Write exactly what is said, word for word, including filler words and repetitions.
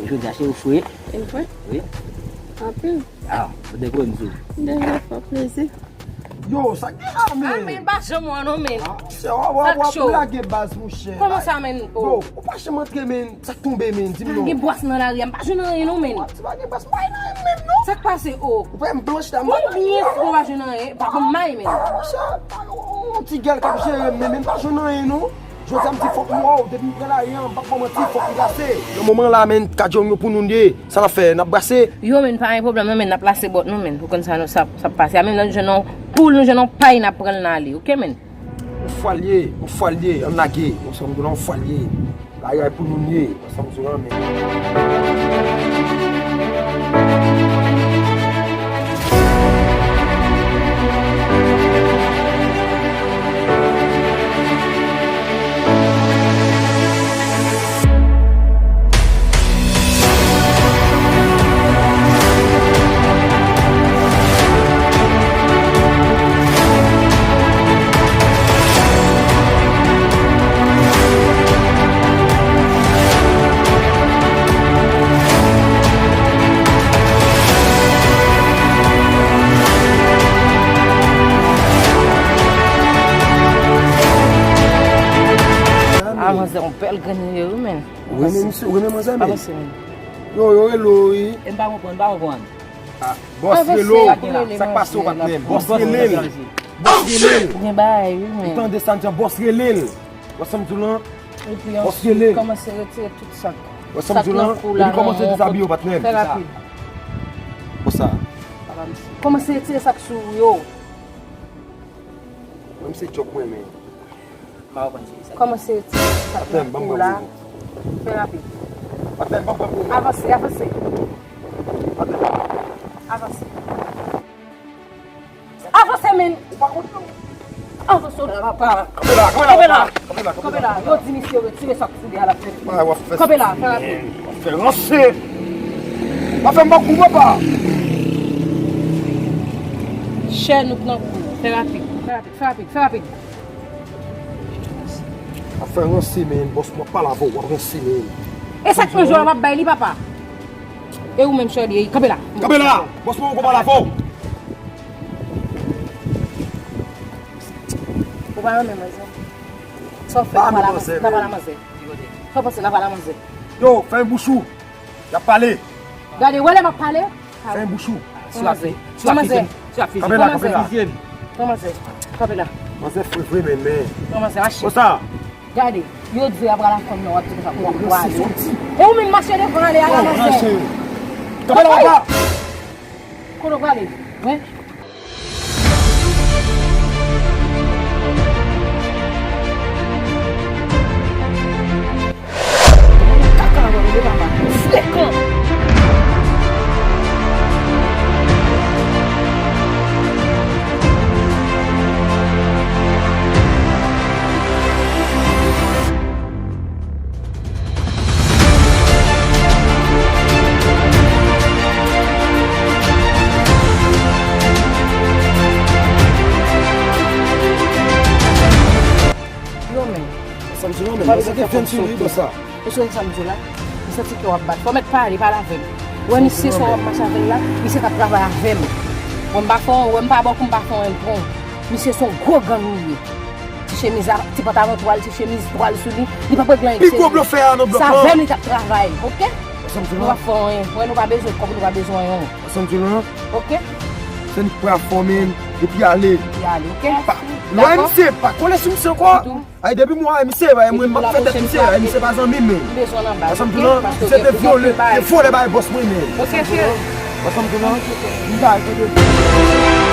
Jodi a, cheri, ou fre? E vre? Wi. Anpil. Ah, ou dekouvri m tou. De lè fò plezi. Yo, sa k gen la, men? Ah, men pa janm wè non, men. Ah, se w, w, w, w lage baz, monchè. Kòman sa, men? Bro, ou pa janm antre, men. Sa k tonbe, men? Di m non. Pa gen bwès nan lari a, m pa jwenn anyen non, men. Ou pa gen bwès, m pa jwenn anyen menm, non. Sa k pase, o? Ou wè m blanch la, m pa jwenn anyen. Ou pa jwenn anyen, pa konn may, men. Ah, monchè, yon ti gèl k ap jere m, men, men m pa jwenn anyen, non. Jodi a m di fòk m wè w, depi m pran lari a, m p ap ba w manti, fòk m brase. Nan moman la, men, kadjong yo pou nou ye, sa n ap fè, n ap brase? Yo, men, pa gen pwoblèm, non, men, n ap lase bòt nou, men, pou konn sa nou, sa, sa ap pase. A, men, nou jwenn yon poul, nou jwenn yon pay, n ap pran l, n ale, oke, men? Yon fwa l ye, yon fwa l ye, ann lage, yon sèl moun, yon fwa l ye. Lari a pou nou ye, yon sèl moun, men. Ah, manzè, yon bèl grenn li ye, wi, men. Ou renmen misye, ou renmen manzè, men? Avanse, men. Yo, yo rele w, wi. E m pa konprann, m pa konprann. Ah, bòs rele w. Sa k pase w, patnè? Bòs rele l. Bòs rele l. Gen bagay, wi, men. Ou tande sa m di a, bòs rele l. Wè sa m di w lan? Bòs rele l. Kòmanse retire tout sak. Wè sa m di w lan? Epi kòmanse dezabiye w, patnè. Fè rapid. Konsa. Kòmanse retire sak sou ou yo. Mwen, se djòb mwen, men. Kòmanse retire sak nan kou la. Fè rapid. Avanse, avanse. Avanse. Avanse, men. Avanse la, papa. Kanpe la, kanpe la, kanpe la. Yo di misye retire sak sou li a, l ap fè. Kanpe la, fè rapid. W ap fè ranse. W ap fè m bòkò, papa. Chè nou k nan kou. Fè rapid, fè rapid, fè rapid, fè rapid. W ap fè ranse, men. Bòs mwen ap pale avè w, w ap ranse, men. E sa k nan jò a, m ap bay li, papa. E ou menm, Shirley, kanpe la. Kanpe la. Bòs mwen poko pale avè w. Ou pa renmen manzè? Sa w fè, n a pale a manzè. Sa w panse, n a pale a manzè? Yo, fèmen bouch ou. Y ap pale. Gade, w wè lè m ap pale? Fèmen bouch ou. Manzè. Manzè. Kanpe la, kanpe la. Manzè. Kanpe la. Manzè fre vre, men, men. Manzè, mache. Konsa. Gade, yo di w apral a fanm nan, w ap di konsa pou w ap pwale. E ou menm mache devan ale a la manzè. Kanpe la, papa. Kote w prale? Wen. Kaka, mwen, mwen, papa. Frekan. Yo, men. Sa m di w, men, sa te fè m souri konsa. Ou sonje sa m di w la? M santi kè w ap bat. Fò w mèt pale, pale avè m. Wè misye sa w ap mache avè l la, misye t ap travay avè m. Wè m pa fè w, wè m pa bòkò, m pa fè w enpon. Misye se yon gwo gang li ye. Ti chemiz a, ti pantalon twal, ti chemiz twal sou li, li p ap regle anyen. Pi gwo blofè a nan blòk lan. Se avè m li t ap travay, oke? Ou p ap fè anyen. Wè nou pa bezwen kòb, nou pa bezwen anyen. Sa m di w lan? Oke? Se n prè a fòme n, epi ale. Epi ale, oke? Pa, lè misye pa kole sou misye ankò. Ay, depi m wè misye, ay, mwen, m ap fè tèt misye, ay, misye pa zanmi m, men. M bezwen nan baz, oke? Paske misye te vyole, te vòlè bay bòs mwen, men. Oke, cheri. Paske m di w lan, m ta al kote.